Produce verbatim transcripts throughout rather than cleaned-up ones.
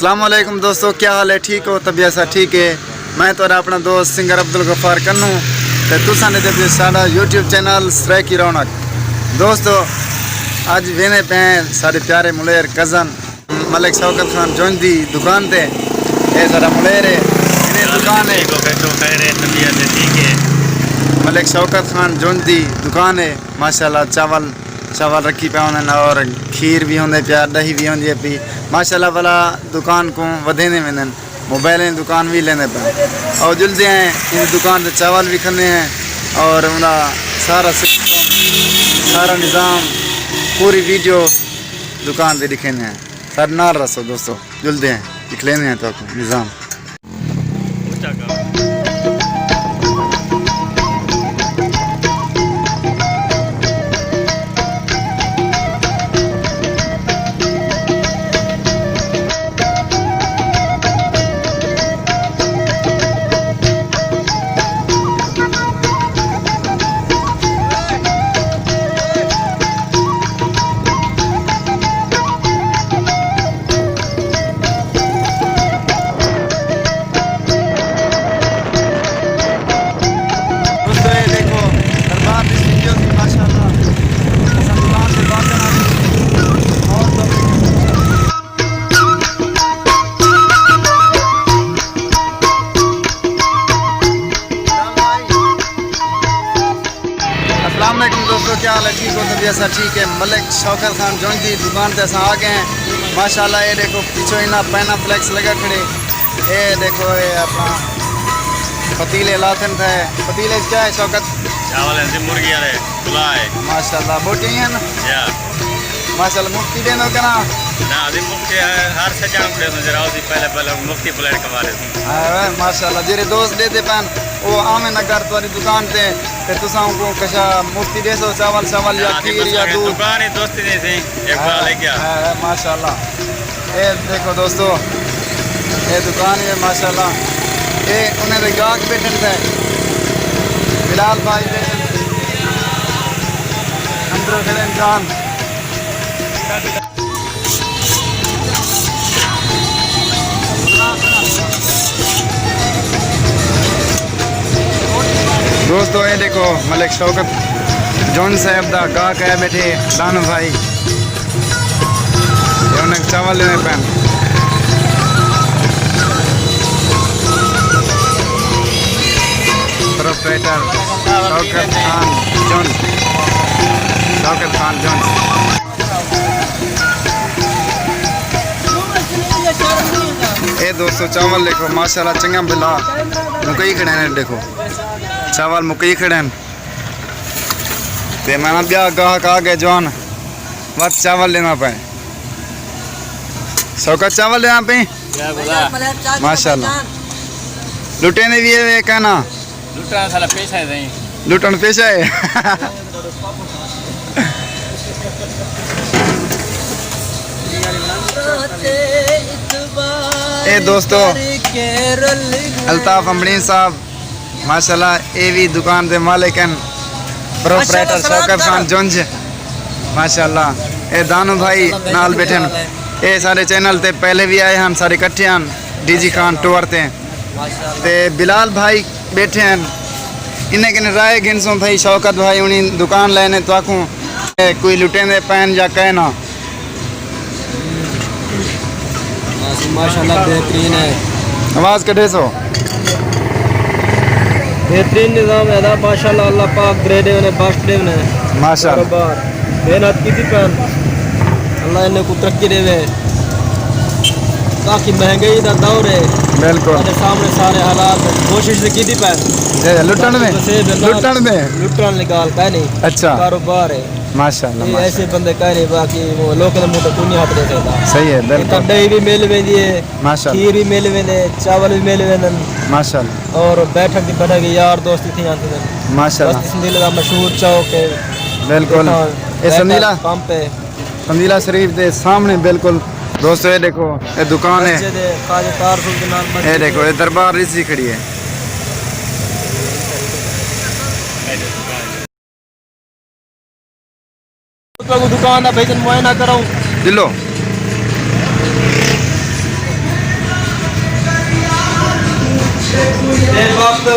السلام علیکم دوستو، کیا حال ہے؟ ٹھیک ہو؟ طبیعت سا ٹھیک ہے؟ میں تہاݙا اپݨا دوست سنگر عبدالغفار کنوں تے تساں ݙیہدے پئے ساݙا یوٹیوب چینل سرائیکی رونق۔ دوستو، اڄ ویندے پئے ہیں ساݙے پیارے ملیر کزن ملک شوکت خان جنج دی دکان تے۔ اے ساݙا ملیر ہے، انہیں دکان ہے۔ ٹھیک ہو؟ کیسے ہو؟ خیر ہے؟ طبیعت ہے؟ ٹھیک ہے؟ ملک شوکت خان جنج دی دکان ہے، ماشاءاللہ۔ چاول چاول رکھی پئے ہوندن اور کھیر وی ہوندے پیا، ݙہی وی ہوندی ہے پئی۔ ماشاءاللہ، بھلا دکان کوں ودھیندے ویندن، موبائلیں دی دکان وی لیندے پئے۔ اور جلدے ہیں، ان دکان تے چاول وی کھندے ہیں اور انہاں سارا سسٹم، سارا نظام، پوری ویڈیو دکان تے ݙکھیندے ہیں۔ ساݙے نال رہسو دوستو، جلدے ہیں، ݙکھلیندے ہیں تہاکوں نظام۔ دوستو، اے ݙیکھو، دربار دی سٹوڈیو سی، ماشاءاللہ۔ اساں دکان تے باہر آ گئے۔ اور تو السلام علیکم دوستو، کیا حال ہے؟ ٹھیک ہو؟ طبیعت سا ٹھیک ہے؟ ملک شوکت خان جنج دی دکان تے اساں آ گئے ہیں۔ ماشاءاللہ، اے ݙیکھو پچھوں انہاں پینا فلیکس لڳا کھڑے۔ اے ݙیکھو، اے اپݨا پتیلے لاتن تھے۔ پتیلے کیا ہے شوکت؟ چاول ہیں جی، مرغی والے، پلاؤ ہے۔ ماشاءاللہ، بوٹی ہیں نا؟ یا۔ ماشاءاللہ، مفتی ݙیندو کنا؟ نہ، ابھی مفتی ہے، ہر سجݨ کوں ݙیندو، ذرا اسی پہلے، پہلے مفتی پلیٹ کما رہے تھے۔ ہاں، ماشاءاللہ، جیرے دوست ݙیندے پن، او آویں نہ گھر تہاݙی دکان تے، تے تساں اونکوں کشا مفتی ݙیسو، چاول شاول یا نہ، ابھی کھیر بس یا آگے دودھ۔ دکان ہی دوستی نہیں سی، ایک بار لے گیا۔ ہاں، ہاں، ماشاءاللہ۔ اے ݙیکھو دوستو، اے دکان ہے ماشاءاللہ۔ اے انہیں دے گاہک ٻیٹھن پئے۔ بلال بھائی ٻیٹھن۔ اندر کھڑے ہیں جان۔ دوستو، اے ݙیکھو ملک شوکت جنج صاحب دا گاہک ہے ٻیٹھے، دانو بھائی۔ اے انہیں چاول لیندے پن۔ پروپرائٹر شوکت خان جنج۔ شوکت خان جنج۔ اے دوستو، چاول ݙیکھو، ماشاءاللہ، چنڳا بھلا مکئی کھڑے ہیں۔ ݙیکھو، چاول مکئی کھڑے ہیں۔ تے میں نا ٻیا گاہک آ ڳئے جوان، وت چاول ݙیندا پئے۔ شوکت، چاول ݙیندا پئے؟ ماشاءاللہ۔ لٹیندے وی ہے کہنا۔ لٹݨ سارا پیسہ ہے سائیں۔ لٹݨ پیسہ ہے۔ اے دوستو، الطاف امبڑین صاحب، ماشاءاللہ، اے وی دکان دے مالک ہیں، پروپرائٹر شوکت خان جنج، ماشاءاللہ۔ اے دانو بھائی نال ٻیٹھن، اے سارے چینل تے پہلے وی آئے ہن، سارے کٹھے ہن، ڈی جی خان ٹور تے۔ تے بلال بھائی ٻیٹھے ہن، انہیں کنے رائے گھنسوں بھائی، شوکت بھائی ہݨی دکان لائے نے، تہاکوں کوئی لٹیندے پئن یا کئے نہ؟ ماشاءاللہ بہترین ہے۔ آواز کڈھے سو؟ بہترین نظام ہے دا، ماشاءاللہ، اللہ پاک گریڈ ݙیوے، بخش ݙیوے۔ ماشاءاللہ۔ کاروبار محنت کیتی پن، اللہ انہیں کو ترقی ݙیوے۔ باقی مہنگائی دا دور ہے، بالکل۔ ساݙے سامݨے سارے حالات، کوشش تے کیتی پن۔ جی، لٹݨ میں، باقی وسیب اللہ، لٹݨ میں۔ لٹݨ والی ڳالھ کائے نہیں۔ اچھا۔ کاروبار ہے۔ ماشاءاللہ، اے ایسے ماشاءاللہ۔ بندے کائے نہیں، باقی او لوکاں دے منہ تے کوئی نہیں ہتھ ݙے سڳدا۔ صحیح ہے، بالکل۔ ݙہی وی مل ویندی ہے، ماشاءاللہ۔ کھیر وی مل ویندے، چاول وی مل ویندن۔ ماشاءاللہ۔ اور بیٹھک دی بیٹھک، یار دوست اتھے آندے ہن۔ ماشاءاللہ۔ بس سندیلہ دا مشہور چوک ہے۔ بالکل۔ اتھاں اے بیٹھک سندیلہ پمپ ہے۔ سندیلہ شریف دے سامݨے بالکل۔ دوستو، اے ݙیکھو، اے دکان ہے۔ مسجد ہے، خواجہ طاہر صاحب دے نال مسجد اے ݙیکھو، ہے۔ اے دربار ریسی کھڑی ہے۔ تہاکوں دکان دا بھائی جان معائنہ کراؤں۔ دلو۔ اے وقت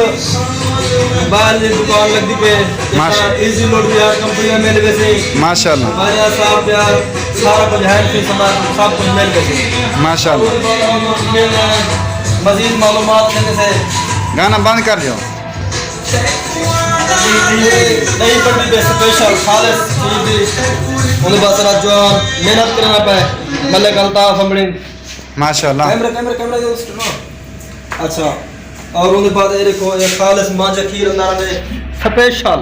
موبائل دی دکان لڳدی پئے، ماشاء- ایزی لوڈ تیار کمپنی مل ویسی۔ ماشاءاللہ۔ ہمارے یہاں صاحب تیار سارا کچھ ہے، سی سامان سب کچھ مل ویسی۔ ماشاءاللہ۔ مزید معلومات لینے سے گانا بند کر دیو۔ نئی پٹی دے اسپیشل خالص چیز دی۔ انہیں بس رات جو محنت کرنا پائے، ملک الطاف امڑی۔ ماشاءاللہ۔ کیمرہ، کیمرہ، کیمرہ دے اس۔ اچھا، اور اون دے بعد اے دیکھو، اے خالص مانجھا کھیر اندر آندے، سپیشل۔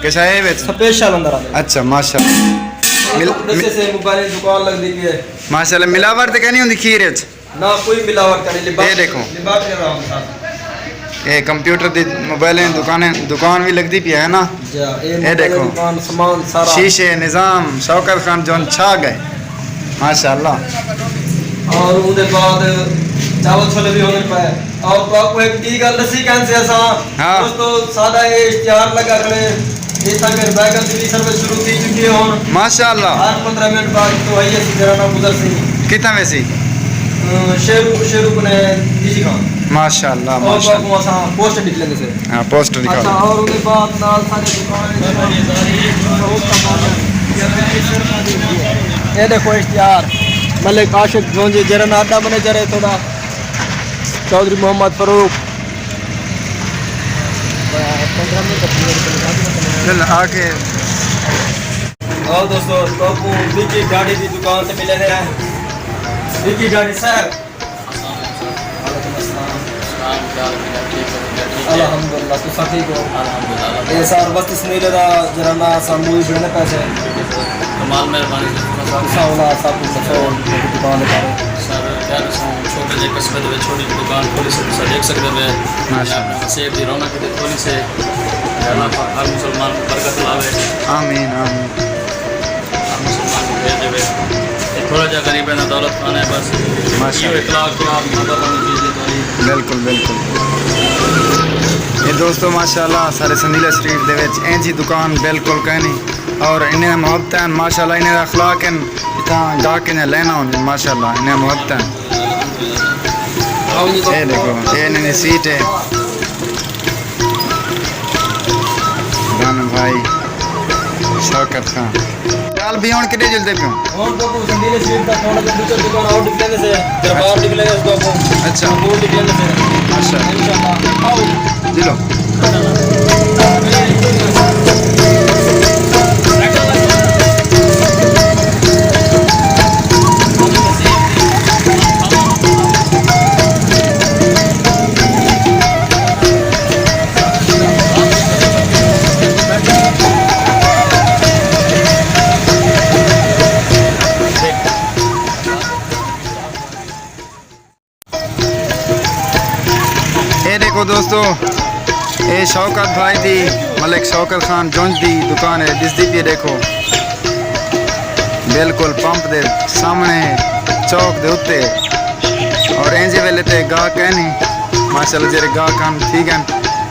کیسا ہے وچ؟ سپیشل اندر آندے۔ اچھا، ماشاءاللہ۔ مل- دسے سے موبائل دی دکان لڳدی پئی ہے۔ ماشاءاللہ، ملاوٹ تے کائنی ہوندی کھیر وچ؟ نہ، کوئی ملاوٹ کائنی، لبا-، اے دیکھو۔ لباس کے رہا ہوں۔ اے کمپیوٹر دی، موبائل دی دکان، دکان وی لڳدی پئی ہے نا؟ جی، اے اے موبائل دیکھو۔ دکان، سامان سارا۔ شیشے، نظام، شوکت خان جون چھا ڳئے۔ ماشاءاللہ۔ اور اون دے بعد چاول چھولے بھی ہوندے پئے۔ اور تو آپ کو ایک ٹی گل دسی کہن سے اساں۔ ہاں۔ دوستو، ساڈا اے اشتہار لڳا کھڑے۔ اتھاں کے بیگل دی سروس شروع تھی چکی ہے ہن۔ ماشاءاللہ۔ ہر پندرہ منٹ بعد تو آئی اسی جرا نہ گزر سی۔ کتھاں ویسی؟ اے، شیرو، شیرو کنے ڈی سی خان۔ ماشاءاللہ، اور تو ماشاءاللہ۔ آپ کو اساں پوسٹ نکلے سے۔ ہاں، پوسٹ دکھا اچھا، دو۔ اور اون دے بعد نال سارے دکان اے دیکھو اشتہار، ملک عاشق جونجے جرا نا اڈا منیجر ہے تھوڑا، چوہدری محمد فاروق۔ چل، آ کے۔ آؤ دوستو، تو کو وکی ڈاڑھی دی دکان تے ملے نے۔ وکی ڈاڑھی صاحب۔ وعلیکم السلام۔ السلام، کیا حال ہے؟ ٹھیک ہو؟ ٹھیک ہے؟ الحمدللہ، تساں ٹھیک ہو؟ الحمدللہ۔ اے سر، وستی سنیلے دا جڑا نا ساموئی بڑے پیسے۔ کمال مہربانی سر، تساں سب۔ تساں اولا سب کچھ دسو، میری دکان دے بارے۔ سر، کیا دساں، چھوٹے جے قصبے دے وچ چھوٹی جی دکان کھولی سے، تساں دیکھ سکدے پے۔ ماشاءاللہ۔ اپنے وسیب دی رونق کیتے کھولی سے۔ اللہ پاک ہر مسلمان کو برکت لاوے۔ آمین، آمین۔ ہر مسلمان کو خیر ݙیوے۔ تے تھوڑا جیہا غریبیں دا دولت خانہ ہے بس۔ ماشاءاللہ۔ ایہو اخلاق پیار محبت ہونی چاہیے تھوڑی۔ بالکل، بالکل۔ اے دوستو، ماشاءاللہ، سارے سندیلہ سٹریٹ دے وچ اینجھی دکان بالکل کائنی۔ اور انہیں محبت ہیں، ماشاءاللہ، انہیں اخلاق ہیں، اتھاں گاہک نے لینا ہوندے، ماشاءاللہ، انہیں محبت ہیں۔ اے ݙیکھو، اے انہاں دی سیٹ ہے۔ دانو بھائی، شوکت خان۔ ڳالھ بھی ہݨ کݙے جلدے پیوں؟ ہݨ تو کو سندیلے سیٹ دا تھوڑا جیہا دوسرا دکان اور نکلے سے، دربار نکلے اس کو۔ اچھا۔ وہ نکلے سے۔ ماشاءاللہ۔ انشاءاللہ۔ آؤ۔ جی لو۔ اے ݙیکھو دوستو، اے شوکت بھائی دی، ملک شوکت خان جنج دی دکان ہے، ݙسدی پئی ہے، ݙیکھو۔ بالکل پمپ دے سامݨے چوک دے اتے۔ اور اینجھے ویلے تے گاہک کائنی، ماشاءاللہ جیڑھے گاہک ہن ٹھیک ہن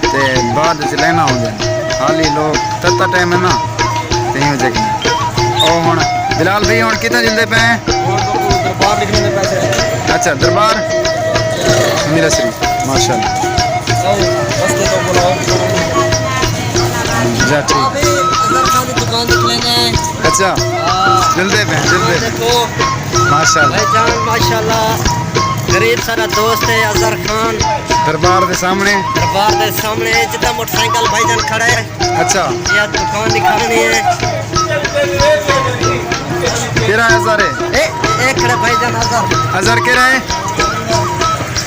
تے بعد وچ لینا ہوندے ہن۔ حالی لوک تتا ٹائم ہے نا، تے ایویں جے کنے۔ او ہݨ بلال بھائی ہݨ کتھاں جلدے پئے ہیں؟ ہݨ تو دربار نکلݨ دے پیسے۔ اچھا، دربار میرا شریف، ماشاءاللہ۔ رستے تو بلاؤ۔ جا ٹھیک۔ اظہر خان دی دکان نکلے ہیں۔ اچھا۔ ہاں۔ جلدے پئے ہیں، جلدے پئے ہیں۔ دیکھو۔ ماشاءاللہ۔ بھائی جان، ماشاءاللہ۔ غریب سارا دوست ہے اظہر خان۔ دربار دے سامݨے۔ دربار دے سامݨے جتھاں موٹر سائیکل بھائی جان کھڑا ہے۔ اچھا۔ یا دکان دی کھڑنی ہے۔ کیڑھا اظہر ہے؟ اے، اے کھڑا بھائی جان اظہر۔ اظہر کیڑھا ہے؟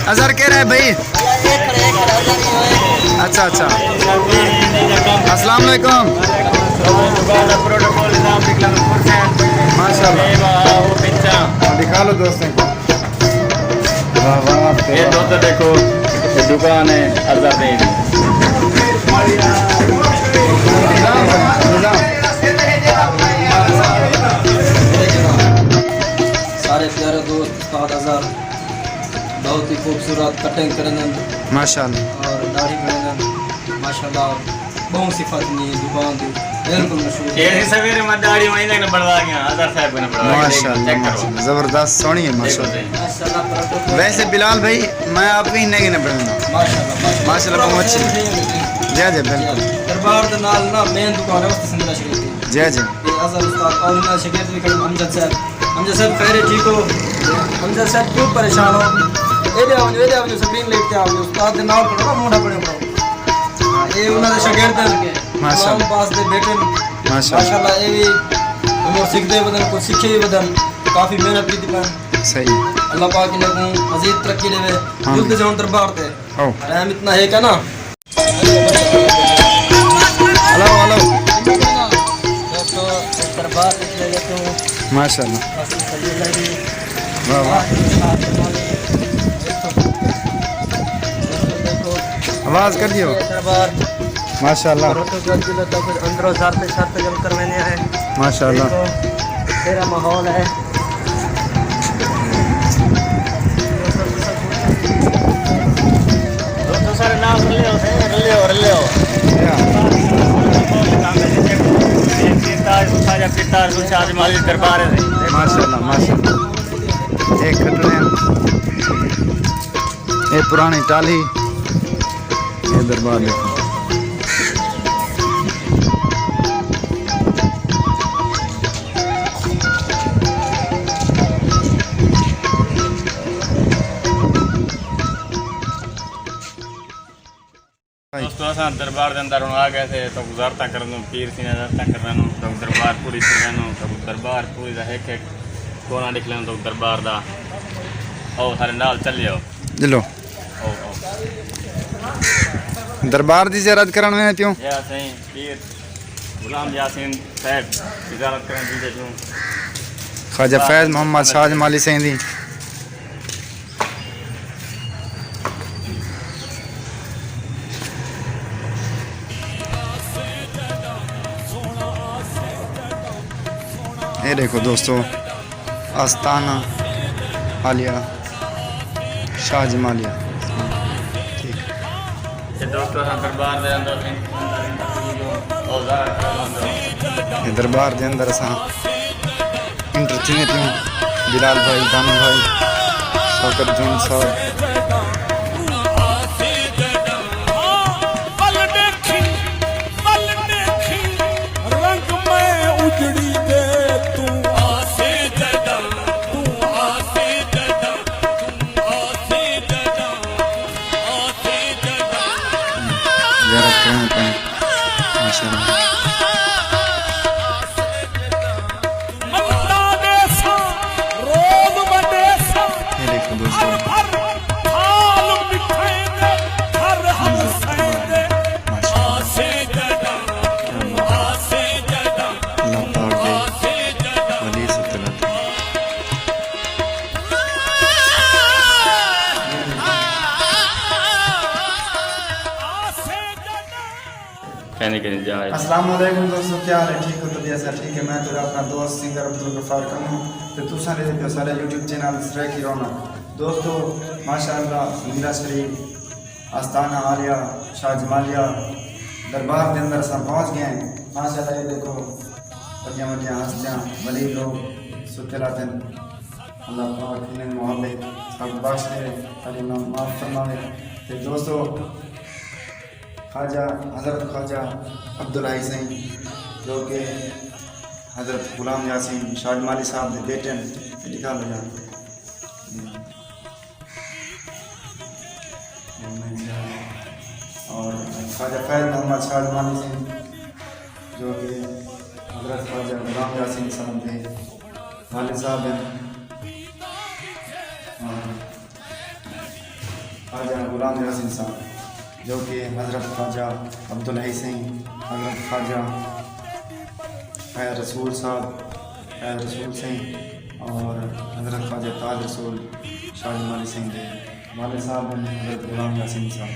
اظہر کیڑھا ہے بھائی؟ اے کھڑا، اے کھڑا، اظہر کیوں ہے؟ اچھا، اچھا۔ السلام علیکم۔ ماشاءاللہ۔ دکھا لو دوستوں کو۔ واہ، واہ، واہ۔ اے دوست ݙیکھو، اے دکان ہے اظہر دی۔ سارے پیارے دوست، استاد اظہر بہت ہی خوبصورت کٹنگ کریندن۔ ماشاءاللہ۔ اور داڑھی کریندن۔ ماشاءاللہ، بہت صفت نی دکان دی۔ بالکل مشہور ہے۔ اے سویرے میں داڑھی ہوئی نے بڑوا گیا، اظہر صاحب نے بڑوا گیا۔ ماشاءاللہ، چیک کرو۔ ماشاءاللہ، زبردست، سوہݨی ہے، ماشاءاللہ۔ ماشاءاللہ، ترقی۔ ویسے بلال بھائی، میں آپ ہی نے بڑھانا۔ ماشاءاللہ، ماشاءاللہ۔ ماشاءاللہ، بہت اچھی۔ جی، جی، بالکل۔ دربار دے نال نا مین دکان ہے، اس سندرا شریف دی۔ جی، جی۔ تے اظہر استاد اور انہاں شاگرد بھی کھڑے، امجد صاحب۔ امجد صاحب، خیر ہے، ٹھیک ہو؟ امجد صاحب، کیوں پریشان ہو؟ اے دے آؤ، اے دے آؤ، سکرین لے کے آؤ، استاد دے نال پڑھو نا، منہ نہ پڑھو۔ ہاں، اے انہاں دے شاگرد ہیں۔ ماشاءاللہ۔ غلام عباس دے بیٹے نے۔ ماشاءاللہ۔ ماشاءاللہ، اے وی امور سکھدے ودن، کچھ سکھے وی ودن، کافی محنت کیتی پن۔ صحیح۔ اللہ پاک انہاں کوں مزید ترقی ݙیوے۔ آمین۔ جلدے جاؤں دربار تے۔ او۔ رحم اتنا ہے کیا نا؟ ہلو، ہلو۔ دوستو، دربار ݙیکھ لے توں۔ ماشاءاللہ۔ بس صحیح لڳی۔ واہ، واہ۔ آواز کر دیو۔ دربار۔ ماشاءاللہ۔ اور تو جو دل ہوتا کچھ اندروں زر تے شر تے جم کروینے ہیں۔ ماشاءاللہ۔ دیکھو، تیرا ماحول ہے۔ دوستو سارے نال رلے ہو، رلے ہو، رلے ہو۔ کیا؟ پیتا ہے، شاہ جمالی دربار ہے۔ ماشاءاللہ، ماشاءاللہ۔ ایک کھٹڑے ہیں۔ اے پرانی ٹالھی، اے دربار ݙیکھو۔ دوستو، اساں دربار دے اندر ہݨ آ ڳئے سے، تہاکوں زیارتاں کرݨ، پیر سینے زیارتاں کرݨ، تہاکوں دربار پوری کرݨ، تہاکوں دربار پوری دا ہک ہک کونا ݙیکھ لیندوں دربار دا۔ او سارے نال چلیو۔ چلو۔ او، او۔ دربار دی زیارت کرݨ ویندے پیوں؟ یا سائیں، پیر غلام یاسین صاحب دی زیارت کرݨ ویندے پیوں۔ خواجہ فیض محمد شاہ جمالی سائیں دی۔ اے ݙیکھو دوستو، آستانہ عالیہ شاہ جمالیہ۔ ٹھیک۔ اے دوستو، اساں دربار دے اندر ہیں۔ اے دربار دے اندر اساں انٹر تھیویں تھیوں، بلال بھائی، دانو بھائی، شوکت جون صاحب۔ زیارت کرݨ پئے۔ ماشاءاللہ۔ اے ݙیکھو دوستو۔ ماشاءاللہ۔ کیا بات ہے۔ اللہ پاک دے ولی ستر۔ کہیں کہیں جائے۔ السلام علیکم دوستو، کیا حال ہے؟ ٹھیک ہو؟ طبیعت سب ٹھیک ہے؟ میں تیرا اپنا دوست سنگر عبدالغفار کمو، تے تساں ݙیہدے پیو سارے یوٹیوب چینل سرائیکی رونق۔ دوستو، ماشاءاللہ، زندہ شریف، آستانہ عالیہ شاہ جمالیہ دربار دے اندر اساں پہنچ ڳئے ہیں۔ ماشاءاللہ، اے ݙیکھو، وݙیاں وݙیاں ہستیاں، ولی لوگ ستے لاتن۔ اللہ پاک انہیں محبت سب بخش دے، سارے گناہ معاف فرماوے۔ تے دوستو، خواجہ، حضرت خواجہ عبدالحی سائیں، جو کہ حضرت غلام یاسین شاہ جمالی صاحب دے بیٹے ہیں، ݙکھا لو جان۔ اور خواجہ فیض محمد شاہ جمالی سائیں، جو کہ حضرت خواجہ غلام یاسین صاحب دے والد صاحب ہیں۔ اور خواجہ غلام یاسین صاحب، جو کہ حضرت خواجہ عبدالحی سائیں، حضرت خواجہ خیر رسول صاحب، خیر رسول سائیں اور حضرت خواجہ تاج رسول شاہ جمالی سائیں دے والد صاحب ہیں، حضرت غلام یاسین صاحب۔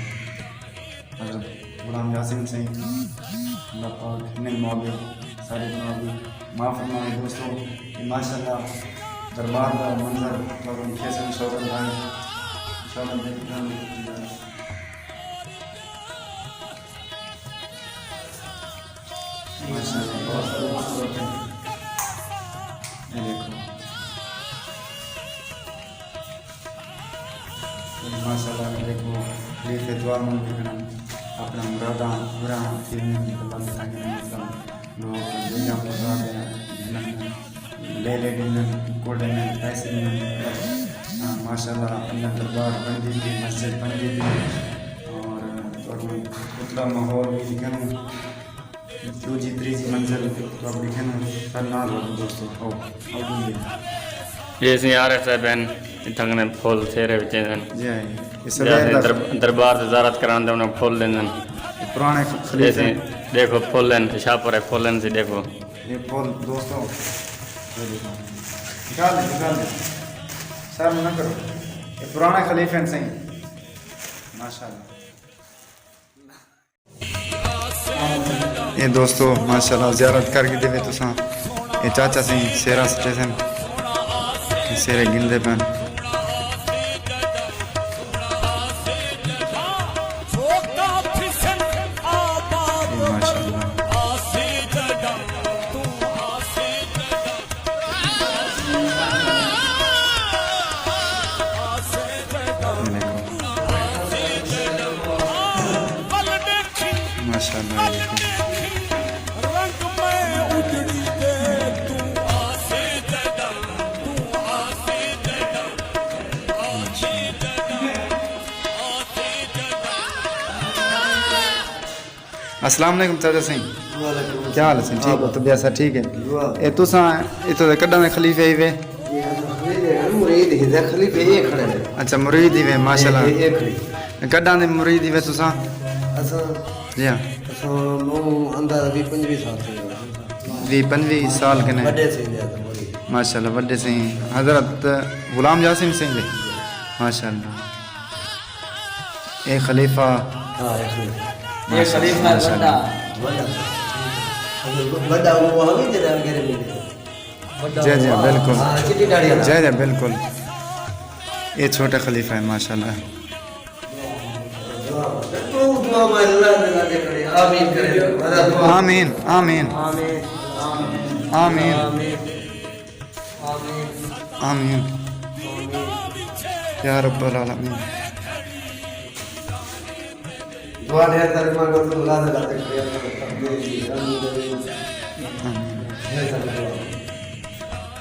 حضرت غلام یاسین سائیں، اللہ پاک انہیں معاف، سارے گناہ بھی معاف فرمائے۔ دوستو، یہ ماشاءاللہ دربار دا منظر، تو ہم کیسے شوق ہے، شوق ہے۔ ماشاءاللہ، بہت خوبصورت ہے۔ یہ دیکھو۔ ماشاءاللہ، دیکھو، خلیفے دعا منگدے پئن، اپݨا مراداں پوریاں تھیون، اللہ ساکن مطلب لوگ دنیا مراد ہے، لے لے ݙیندن، کوڑے میں پیسے ݙیندن۔ ہاں، ماشاءاللہ، اللہ دربار بݨدی پئی، مسجد بݨدی پئی، اور تہاکوں اتلا ماحول بھی ݙکھاؤں۔ ݙوجھی تریجھی منزل تہاکوں ݙکھاؤں، ساݙے نال رہو دوستو، آؤ، آؤ ݙوجھی۔ یہ سی عارف صاحب ہیں، اتھاں کنے پھول سیرے وچ ہن۔ جی ہاں، یہ تے سویر اسیں دا در-، دربار تے زیارت کران دے انہاں پھول ݙیندن۔ پرانے خلیفے۔ یہ سی دیکھو پھول ہن، شاہ پورے پھول ہن سی دیکھو۔ یہ پھول دوستو، یہ دیکھو۔ نکال لے، نکال لے۔ شرم نہ کرو۔ یہ پرانے خلیفے ہیں سائیں۔ ماشاءاللہ۔ اے دوستو، ماشاءاللہ زیارت کر گھدے وے تساں۔ اے چاچا سئیں سیرا سٹے سن، اے سیرے گھندے پن۔ اے ماشاءاللہ۔ ماشاءاللہ علیکم۔ السلام علیکم چاچا سائیں۔ وعلیکم السلام۔ کیا حال ہے سائیں؟ ٹھیک ہو؟ طبیعت سب ٹھیک ہے؟ دعا۔ اے تساں اتھوں دے کݙاں دے خلیفے ہیوے؟ اے اساں خلیفے ہن، مرید ہی دے خلیفے اے کھڑے نے۔ اچھا، مرید ہیوے، ماشاءاللہ۔ اے، اے، اے کھڑے۔ کݙاں دے مرید ہیوے تساں؟ اساں، جی ہاں۔ اساں مئوں اندازہ ویہہ پنجویہہ سال تھی ڳئے۔ ویہہ پنجویہہ سال کنے۔ وݙے سئیں دے اساں مرید۔ ماشاءاللہ، وݙے سئیں حضرت غلام جاسم سئیں دے۔ ماشاءاللہ۔ اے خلیفہ۔ ہاں، اے خلیفہ۔ اے خلیفہ ماشاءاللہ۔ وݙا۔ وݙا۔ وݙا او آوی جیڑھا میرے میرے۔ وݙا جی، جی، او۔ بالکل۔ ہاں، چٹی ݙاڑھی والا۔ جی، جی، بالکل۔ اے چھوٹا خلیفہ ہے، ماشاءاللہ۔ دعا، دعا، دعا میں اللہ دے نال کرے۔ آمین کرے۔ آمین، آمین۔ آمین۔ آمین۔ آمین۔ آمین۔ آمین۔ یا رب العالمین۔ دعا ڈھیر ساری مانگو تو اللہ دے لاتے کھڑے ہیں۔ آمین۔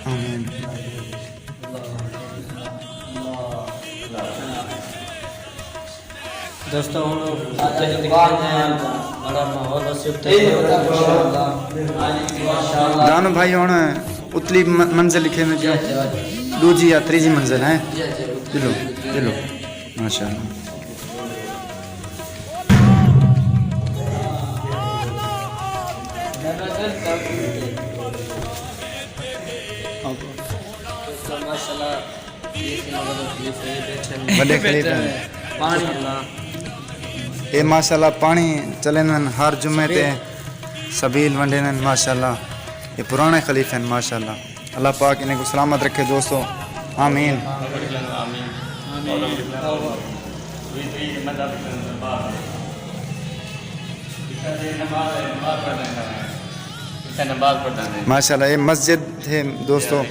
آمین۔ دوستو، ہݨ اتے جو دکھاندے ہیں، بڑا ماحول اسی اتے، ماشاءاللہ۔ ماشاءاللہ۔ دانو بھائی، ہݨ اتلی م-، منزل لکھے میں جو جی، جی۔ ݙوجھی یا تریجھی منزل ہے۔ جی، جی۔ چلو، چلو۔ ماشاءاللہ۔ ماشاءاللہ۔ وݙے خلیفے ہن۔ پاݨی۔ اے ماشاءاللہ پاݨی چلیندن ہر جمعے تے، سبیل ونڈیندن ماشاءاللہ۔ اے پراݨے خلیفے ہن ماشاءاللہ۔ اللہ پاک انہیں کوں سلامت رکھے دوستو۔ آمین۔ ماشاءاللہ اے مسجد ہے دوستو۔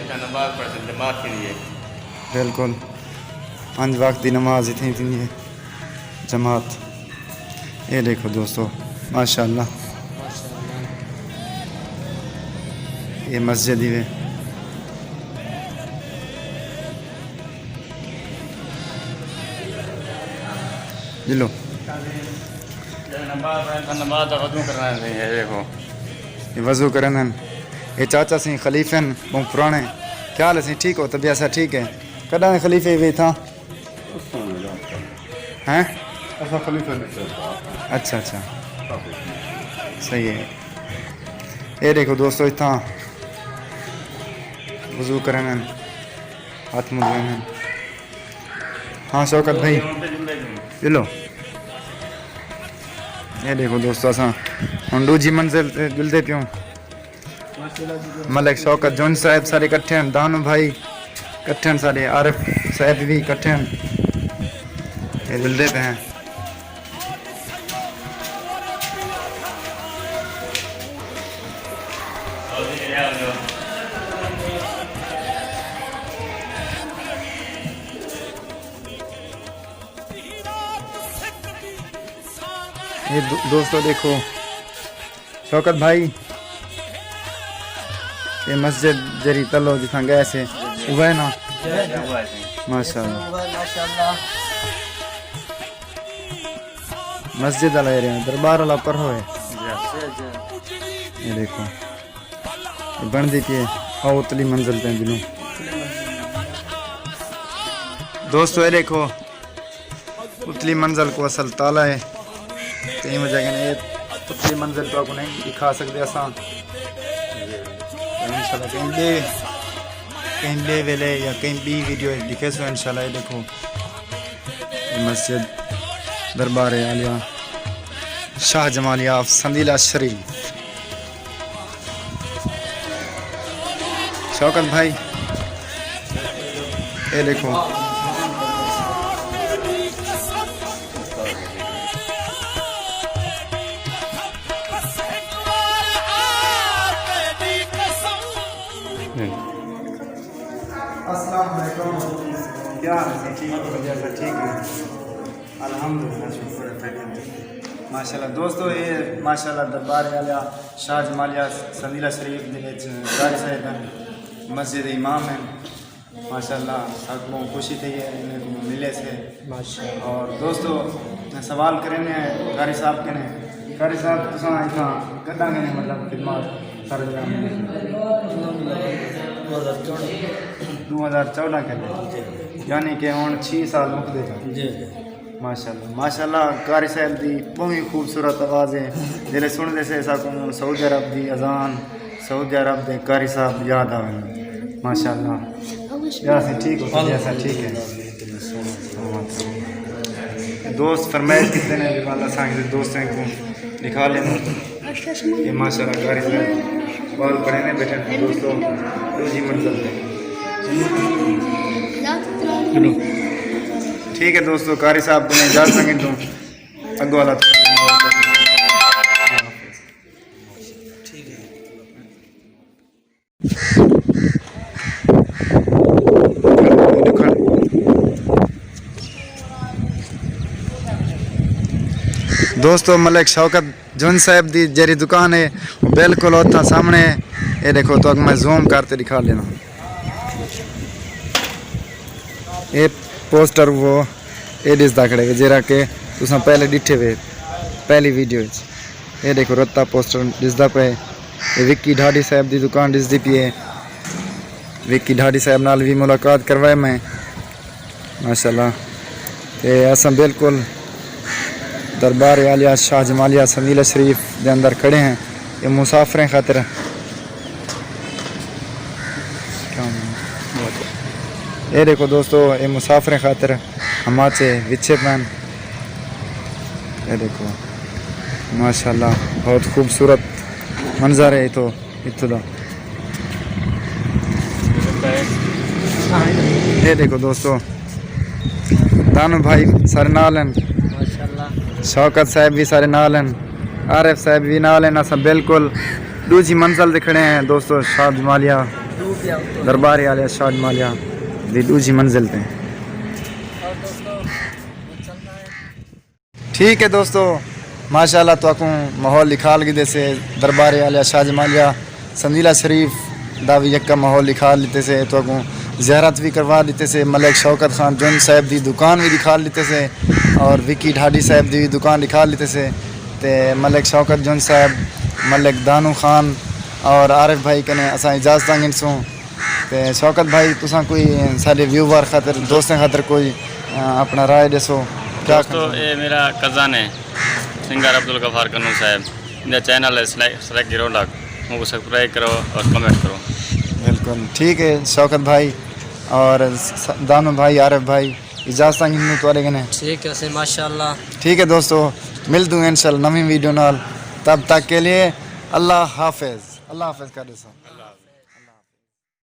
بالکل۔ پنج وقت دی نماز اتھیں تھیندی ہے۔ جماعت۔ اے ݙیکھو دوستو، ماشاءاللہ۔ اے مسجد ہی وے۔ جلو۔ نماز دا وضو کرݨا ہے، اے ݙیکھو۔ اے وضو کرݨ ہن۔ اے چاچا سئیں خلیفے ہن، ٻہوں پراݨے۔ کیا حال ہے سئیں؟ ٹھیک ہو؟ طبیعت سب ٹھیک ہے؟ کݙاں دے خلیفے وے تھاں؟ ہیں؟ اساں خلیفہ نہیں چلدا۔ اچھا، اچھا۔ صحیح ہے۔ اے ݙیکھو دوستو، اتھاں وضو کرݨ ہن، ہتھ منہ دھوئن ہن۔ ہاں شوکت بھائی، چلو۔ اے ݙیکھو دوستو، اساں ہݨ ݙوجھی منزل تے جلدے پیوں۔ ملک شوکت جون صاحب سارے کٹھے ہن، دانو بھائی کٹھے ہن، سارے عارف صاحب بھی کٹھے ہن۔ اے ملدے پئے ہیں۔ یہ دو-، دوستو دیکھو، شوکت بھائی، یہ مسجد جری تلو جتھاں گئے سے، وہ ہے نا؟ ماشاءاللہ۔ مسجد والا ایریا، دربار والا پر ہوئے۔ یہ دیکھو، یہ بن دی پی ہے، او اتلی منزل تے دلوں۔ دوستو، یہ دیکھو، اتلی منزل کو اصل تالا ہے۔ تے ایں وجہ کنے اے اتلی منزل تہاکوں نہیں ݙکھا سڳدے اساں۔ تے انشاءاللہ کہیں ٻئے، کہیں ٻئے ویلے یا کہیں ٻئی ویڈیو وچ ݙکھیسوں انشاءاللہ۔ اے ݙیکھو، اے مسجد دربار عالیہ شاہ جمالیہ آف سندیلہ شریف۔ شوکت بھائی، اے ݙیکھو۔ السلام علیکم، کیا حال ہے؟ ٹھیک ہو؟ ٹھیک ہے۔ الحمدللہ، شکر ہے، خیریت ہے۔ ماشاءاللہ دوستو، یہ ماشاءاللہ دربار عالیہ شاہ جمالیہ سندیلہ شریف دے وچ قاری صاحب ہیں، مسجد امام ہیں۔ ماشاءاللہ، سب کو خوشی تھی ہے، انہیں کو ملے سے۔ ماشاءاللہ۔ اور دوستو، سوال کرنے ہیں قاری صاحب کنے۔ قاری صاحب، تساں اتنا کڈا کنے مطلب خدمات سر انجام ݙتے؟ دو ہزار چوݙاں۔ دو ہزار چوݙاں کنے۔ جی۔ یعنی کہ ہݨ چھی سال مکدے پئے۔ جی، جی۔ ماشاءاللہ، ماشاءاللہ، قاری صاحب دی بہت ہی خوبصورت آواز ہے۔ جیلے سݨدے سے ساکوں سعودی عرب دی اذان، سعودی عرب دے قاری صاحب یاد آوے۔ ماشاءاللہ۔ یا سی ٹھیک ہو، یا سا ٹھیک ہے۔ دوست فرمائش کیتے نے جو اللہ سائیں دے دوستیں کو ݙکھا لینا۔ یہ ماشاءاللہ قاری صاحب وال پڑھے نے بیٹھے ہیں دوستو، ݙوجھی منزل تے۔ ٹھیک ہے دوستو، قاری صاحب کو میں اجازت سنگت دوں۔ اگو والا۔ ٹھیک ہے۔ دوستو، ملک شوکت جن صاحب دی جیڑھی دکان ہے، بالکل اتھاں سامنے ہے۔ اے ݙیکھو، تہاکوں میں زوم کر تے ݙکھا لینا۔ اے پوسٹر وہ اے ݙسدا کھڑے وے، جیڑھا کہ تساں پہلے ݙٹھے وے پہلی ویڈیو وچ۔ اے ݙیکھو، رتا پوسٹر ݙسدا پئے۔ اے وکی ڈھاڈی صاحب دی دکان ݙسدی پئی ہے۔ وکی ڈھاڈی صاحب نال وی ملاقات کروائے میں، ماشاءاللہ۔ تے اساں بالکل دربار عالیہ شاہ جمالیہ سندیلہ شریف دے اندر کھڑے ہیں۔ اے مسافریں خاطر، اے ݙیکھو دوستو، اے مسافریں خاطر ہماچے وچھے پن۔ اے ݙیکھو، ماشاءاللہ، بہت خوبصورت منظر ہے اتھوں، اتھوں دا۔ اے ݙیکھو دوستو، دانو بھائی سارے نال ہیں۔ ماشاءاللہ۔ شوکت صاحب بھی سارے نال ہیں، عارف صاحب بھی نال ہیں۔ اساں بالکل ݙوجھی منزل تے کھڑے ہیں دوستو، شاہ جمالیہ، دربار عالیہ شاہ جمالیہ دی ݙوجھی منزل تے۔ ٹھیک ہے دوستو، ماشاءاللہ تہاکوں ماحول ݙکھا ݙتے سے، دربار عالیہ شاہ جمالیہ سندیلہ شریف دا وی یکا ماحول ݙکھا ݙتے سے، تہاکوں زیارت وی کروا ݙتے سے، ملک شوکت خان جن صاحب دی دکان وی ݙکھا ݙتے سے، اور وکی ڈھاڈی صاحب دی وی دکان ݙکھا ݙتے سے۔ تے ملک شوکت جن صاحب، ملک دانو خان اور عارف بھائی کنے اساں اجازت گھنسوں۔ تے شوکت بھائی، تساں کوئی ساݙے ویور خاطر، دوستیں خاطر کوئی، آ، اپݨا رائے ݙیسو، کیا دوستو، کھنسو؟ اے میرا کزن ہے، سنگر عبدالغفار کنوں صاحب۔ ایندا چینل ہے سلیک، سلیک گرو لاک۔ اونکوں سبسکرائب کرو اور کمنٹ کرو۔ بالکل، ٹھیک ہے شوکت بھائی اور س-، دانو بھائی، عارف بھائی، اجازت گھنوں تہاݙے کنے۔ ٹھیک ہے سر، ماشاءاللہ۔ ٹھیک ہے دوستو، ملدوں انشاءاللہ نویں ویڈیو نال۔ تب تک کے لیے اللہ حافظ۔ اللہ حافظ کر ݙیسو۔